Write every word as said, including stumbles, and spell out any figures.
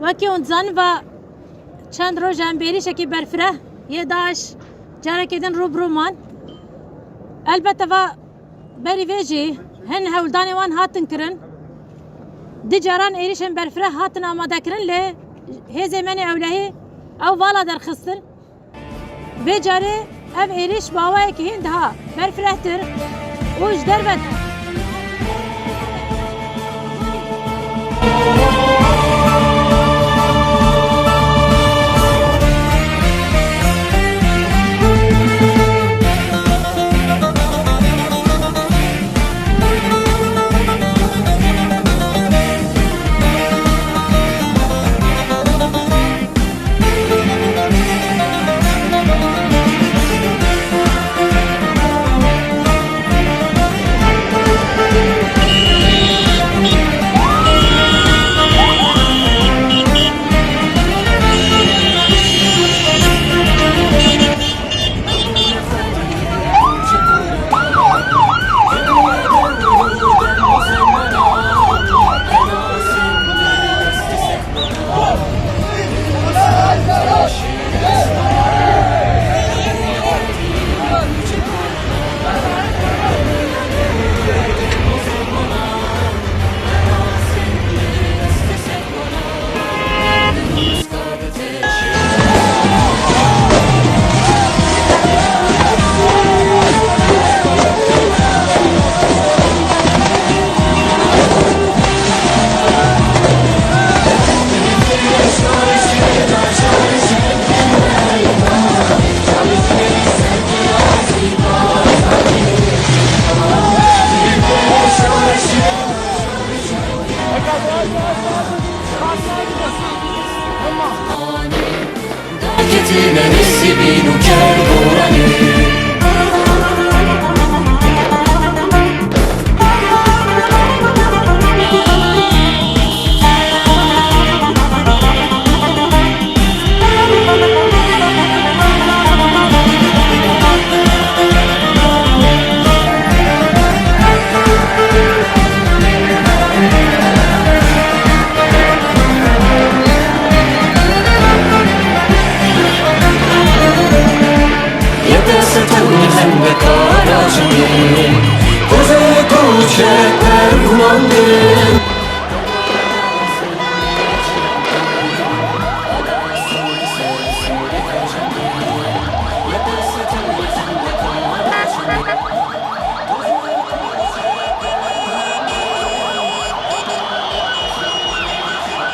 Wekî hûn dizanin, va çend roj em bi êrîşekî berfireh yê DAIŞ carekê din rû bi rû man. Elbette va berî vê jî hin hewldanê wan hatin kirin. Du caran êrîşên berfireh hatin amadekirin, lê hêzê me nê ewlehî ew vala derxistin. Vê carê ev êrîş bi awayekî hîn daha berfirehtir û ji derve Ketine nesîbîn û kerboranê.